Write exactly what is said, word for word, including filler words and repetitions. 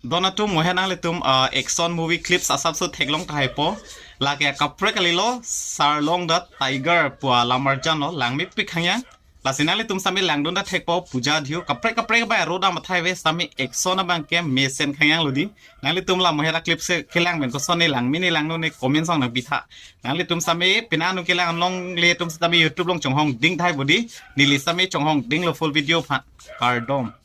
Don atum, mohe nanglitum, ah, action movie clips asapso theklong tahaipo. Lake kaprek kalilo, Sarlong the Tiger pu alam arjan lo, langmepik hangyang. Lasi nanglitum sami langdun ta thekpo, puja dhiu, kaprek kaprek bai aro dam athai ave, sami action abang ke mesen hangyang lo di. Nanglitum la mohe ra clip se kelang pen koson ne langme ne langno ne comment song nangpitha. Nanglitum sami pini anung kelang longle atum sami YouTube along chonghong ding thai bo di. Neli sami chonghong dinglo full video aphan. Kardom.